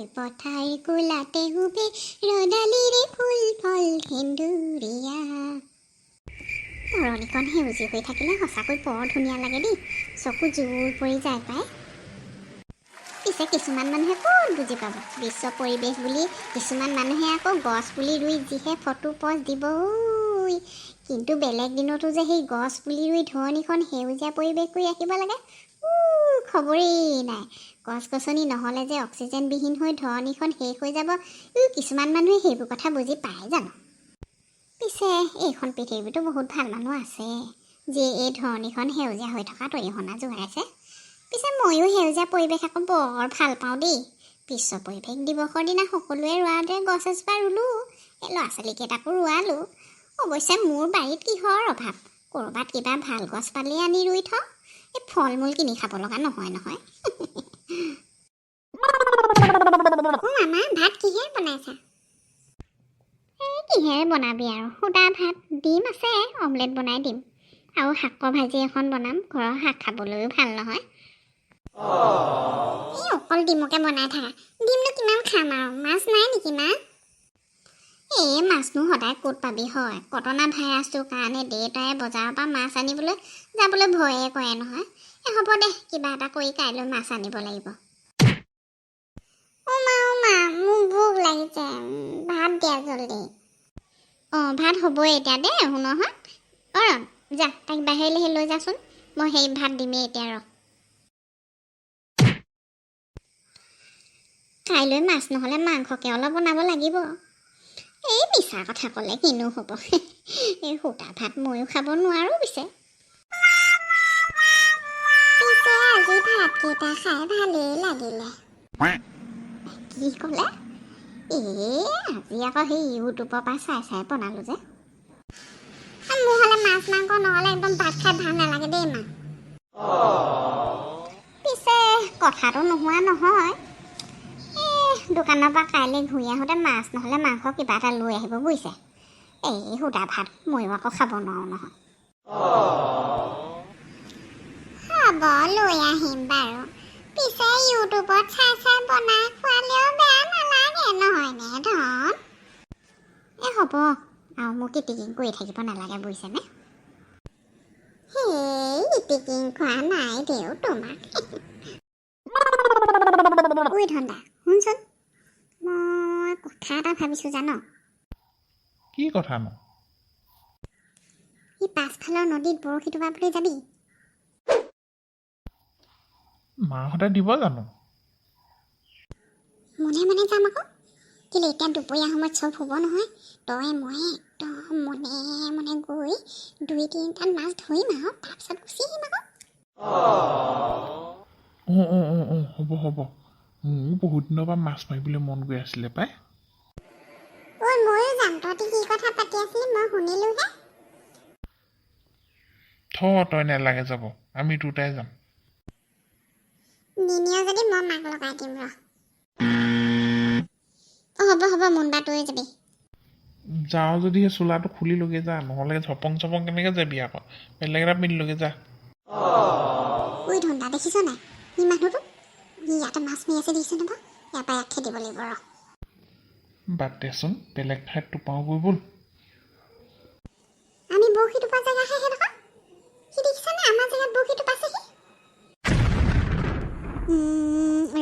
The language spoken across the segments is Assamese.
ৰূপৰ পথাৰ কোলাতে শোভে ৰদালিৰে ফুল ফল সেন্দুৰীয়া। ধৰণীখন সেউজীয়া হৈ থাকিলে সঁচাকৈ বৰ ধুনীয়া লাগে দেই, চকু জোৰ পৰি যায় পাই। পিছে কিছুমান মানুহে ক'ত বুজি পাব বিশ্ব পৰিৱেশ বুলি? কিছুমান মানুহে আকৌ গছ পুলি ৰুই যিহে ফটো প'জ দিব ঐ। কিন্তু বেলেগ দিনতো যে সেই গছ পুলি ৰুই ধৰণীখন সেউজীয়া পৰিৱেশ কৰি ৰাখিব লাগে, খবৰেই নাই। গছ গছনি নহ'লে যে অক্সিজেনবিহীন হৈ ধৰণীখন শেষ হৈ যাব, কিছুমান মানুহে সেইবোৰ কথা বুজি পায় জানো? পিছে এইখন পৃথিৱীতো বহুত ভাল মানুহ আছে, যিয়ে এই ধৰণীখন সেউজীয়া হৈ থকাত অৰিহণা যোগাইছে। পিছে ময়ো সেউজীয়া পৰিৱেশ আকৌ বৰ ভাল পাওঁ দেই। বিশ্ব পৰিৱেশ দিৱসৰ দিনা সকলোৱে ৰোৱাৰ দৰে গছ এজোপা ৰুলোঁ, এই ল'ৰা ছোৱালীকেইটাকো ৰোৱালোঁ। অৱশ্যে মোৰ বাৰীত কিহৰ অভাৱ? ক'ৰবাত কিবা ভাল গছ পালেই আনি ৰুই থওঁ। এই ফল মূল কিনি খাব লগা নহয় নহয়। অ' মামা, ভাত কিহেৰে বনাইছা? এই কিহেৰে বনাবি আৰু, সুদা ভাত, ডিম আছে, অমলেট বনাই দিম আৰু শাকৰ ভাজি এখন বনাম। ঘৰৰ শাক খাবলৈও ভাল নহয়। এই অকল ডিমকে বনাই থাকা, ডিমনো কিমান খাম আৰু? মাছ নাই নেকি মা? এই মাছনো সদায় ক'ত পাবি হয়? কৰ'না ভাইৰাছটোৰ কাৰণে দেউতাই বজাৰৰ পৰা মাছ আনিবলৈ যাবলৈ ভয়ে কৰে নহয়। এই হ'ব দে, কিবা এটা কৰি কাইলৈ মাছ আনিব লাগিব। অ' মা, অ' মা, মোক ভোক লাগিছে, ভাত দিয়া জল্দি। অঁ, ভাত হ'বই এতিয়া দেই। শুনহত অৰণ, যা, তাইক বাহিৰলৈ লৈ যাচোন। মই সেই ভাত দিমেই এতিয়া, ৰ। কাইলৈ মাছ নহ'লে মাংসকে অলপ বনাব লাগিব। এই মিছা কথা ক'লে কিনো হ'ব? এই সুদা ভাত ময়ো খাব নোৱাৰোঁ। পিছে পিছে আজি ভাতকেইটা খাই ভালেই লাগিলে। কি ক'লে? এই আজি আকৌ সেই ইউটিউবৰ পৰা চাই চাই বনালোঁ যে। মোৰ হ'লে মাছ মাংস নহ'লে একদম ভাত খাই ভাল নালাগে দেই মা। পিছে কথাটো নোহোৱা নহয়, এই দোকানৰ পৰা কাইলৈ ঘূৰি আহোঁতে মাছ নহ'লে মাংস কিবা এটা লৈ আহিব, বুজিছে? এই সুদা ভাত ময়ো আকৌ খাব নোৱাৰোঁ নহয়। হ'ব, লৈ আহিম বাৰু। পিছে ইউটিউবত চাই চাই বনাই খোৱালেও বেয়া নালাগে, নহয়নে ধন? এই হ'ব আৰু, মোক ইটিকিং কৰি থাকিব নালাগে, বুজিছেনে? সেই ইটিকিং খোৱা নাই দেও তোমাক। ঐ ধনদা, শুনচোন, মই কথা এটা ভাবিছোঁ জান। কি কথানো? সি পাছফালৰ নদীত বৰশী টোপাবলৈ যাবি? মাহঁতে দিব জানো? মনে মনে যাম আকৌ। কেলে, এতিয়া দুপৰীয়া সময়ত চব শুব নহয়। তই মই একদম মনে মনে গৈ দুই তিনিটাত মাছ ধৰিম আৰু তাৰপিছত গুচি আহিম আকৌ। অঁ অঁ অঁ অঁ হ'ব হ'ব, মোৰো বহুত দিনৰ পৰা মাছ মাৰিবলৈ মন গৈ আছিলে পাই। ঐ, ময়ো যাম। তহঁতি কি কথা পাতি আছিলি মই শুনিলোঁহে। থ, তই নেলাগে যাব, আমি দুটাই যাম। নিনিয় যদি মই মাক লগাই দিম ৰ। অঁ, হ'ব হ'ব, মুনবা তই যাবি। যাওঁ যদি সেই চোলাটো খুলি লগে যা, নহ'লে ঝপং চপং কেনেকৈ যাবি আকৌ? বেলেগ এটা পিন্ধি লগে যা। ঐ ধনদা, দেখিছ নাই সি মানুহটো? সি ইয়াতে মাছ মাৰি আছে, দেখিছ নে বাৰু? ইয়াৰ পৰা ইয়াক খেদিব লাগিব ৰ। বাদ দেচোন, বেলেগ ঠাইত টোপাওগৈ ব'ল। আমি বৰশী টোপা জেগাহে সেইডোখৰ। সি দেখিছ নে, আমাৰ জেগাত বৰশী টোপাইছেহি।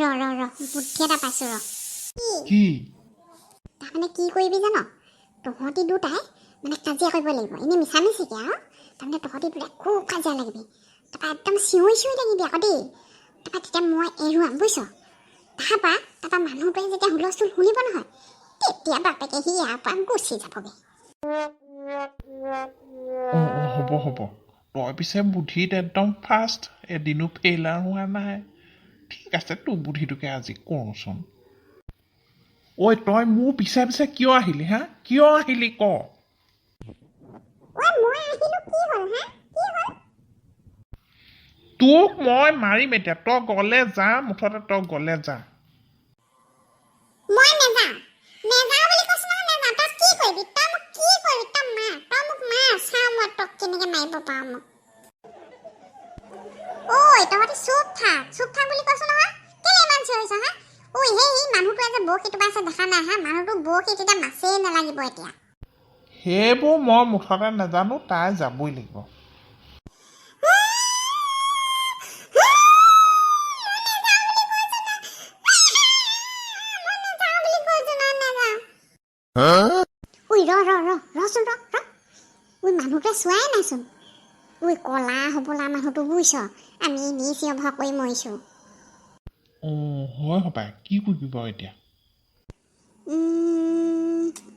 ৰ ৰ ৰ, বুদ্ধি এটা পাইছোঁ ৰ। কি? তাৰমানে কি কৰিবি জান? তহঁতি দুটাই মানে কাজিয়া কৰিব লাগিব, এনেই মিছা মিছিকে আৰু। তাৰমানে তহঁতি দুটাই খুব কাজিয়া লাগিবি, তাৰপৰা একদম চিঞৰি চিঞৰি থাকিবি আকৌ দেই। তাৰপৰা তেতিয়া মই এৰুৱাম, বুজিছ? তাৰপৰা মানুহটোৱে যেতিয়া হুলস্থুল শুনিব নহয়, তেতিয়া বাপেকে সি ইয়াৰ পৰা গুচি যাবগৈ। অঁ অঁ হ'ব হ'ব। তই পিছে বুদ্ধিত একদম ফাৰ্ষ্ট, এদিনো ফেইলাৰ হোৱা নাই। ঠিক আছে, তোৰ বুদ্ধিটোকে আজি কৰোঁচোন। ঐ, তই মোৰ পিছে পিছে কিয় আহিলি হা? কিয় আহিলি ক? ঐ, মই আহিলোঁ, কি হ'ল হা? কি হ'ল? তোক মই মাৰিম এতিয়া। তই গ'লে যা, মুঠতে তই গ'লে যা। মই নেযাওঁ, নেযাওঁ বুলি কৈছো নহয়, নেযাওঁ। তই কি কৰিবি? তই মোক কি কৰিবি? তই মাৰ, তই মোক মাৰ, চাওঁ মই তোক কেনেকে মাৰিব পাৰো মোক। ঐ, তহঁতি চুপ থাক, চুপ থাক বুলি কৈছো নহয়। কেলে ইমান চিঞৰিছ হা? ঐ, সেই মানুহটোৱে যে বৰশী টোপাইছে আছে দেখা নাই হা? মানুহটো বৰশী তেতিয়া মাছেই নালাগিব এতিয়া। সেইবোৰ মই মুঠতে নাজানো, তাই যাবই লাগিব। ঐ, ৰ ৰ ৰ, ৰচোন, ৰ ৰ। ঐ, মানুহটোৱে চোৱাই নাইচোন। ঐ, কলা হ'বলা মানুহটো, বুজিছ? আমি এনেই চিঞৰ বাখৰ কৰি মৰিছোঁ। অঁ, হয় হপাই। কি কৰিবি বাৰু এতিয়া?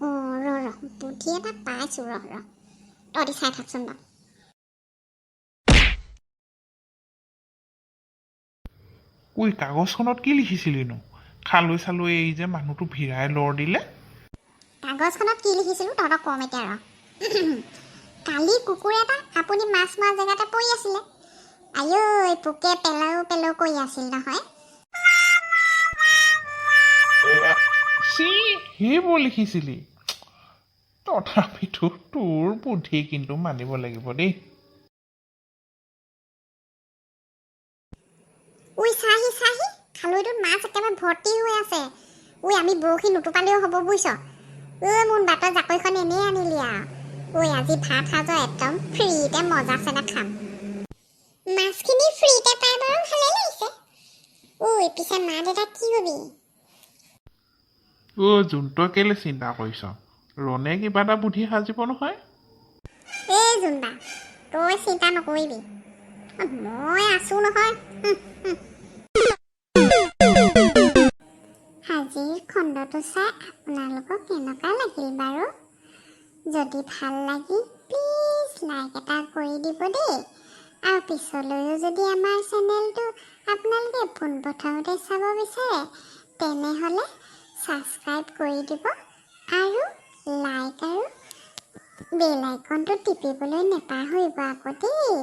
অঁ, ৰ ৰ, বুদ্ধি এটা পাইছোঁ, ৰ ৰ। তহঁতি চাই থাকচোন বাৰু। ঐ, কাগজখনত কি লিখিছিলিনো? খালৈ চালৈ এই যে মানুহটো ভিৰাই লৰ দিলে। কাগজখনত কি লিখিছিলোঁ তহঁতক কম এতিয়া, ৰ। কালি কুকুৰ এটা আপুনি মাছ মৰা জেগাতে পৰি আছিলে। আঐ, পোকে পেলাও পেলাও কৰি আছিল নহয়। চি, সেইবোৰ লিখিছিলি? তথাপিতো তোৰ বুদ্ধি কিন্তু মানিব লাগিব দেই। ঐ, চাহি চাহি, খালৈটোত মাছ একেবাৰে ভৰ্তি হৈ আছে। ঐ, আমি বৰশী নুটোপালেও হ'ব, বুজিছ? ঐ মোন, বাটৰ জাকৈখন এনেই আনিলি আৰু। ঐ, আজি ভাত সাজৰ একদম ফ্ৰীতে মজা চেনে খাম। মাছখিনি ফ্ৰীতে পাই বাৰু ভালে লাগিছে। ঐ, পিছে মা দেউতাক কি কবি? অ' জোন, তই কেলৈ চিন্তা কৰিছ? ৰণে কিবা এটা বুদ্ধি সাজিব নহয়। এই জোনবা, তই চিন্তা নকৰিবি, মই আছো নহয়। আজিৰ খণ্ডটো চাই আপোনালোকক কেনেকুৱা লাগিল বাৰু? যদি ভাল লাগিল, প্লিজ লাইক এটা কৰি দিব দেই। আৰু পিছলৈও যদি আমাৰ চেনেলটো আপোনালোকে পোনপ্ৰথমতে চাব বিচাৰে, তেনেহ'লে ছাবস্ক্ৰাইব কৰি দিব আৰু লাইক আৰু বেল আইকনটো টিপিবলৈ নেপাহৰিব আকৌ দেই।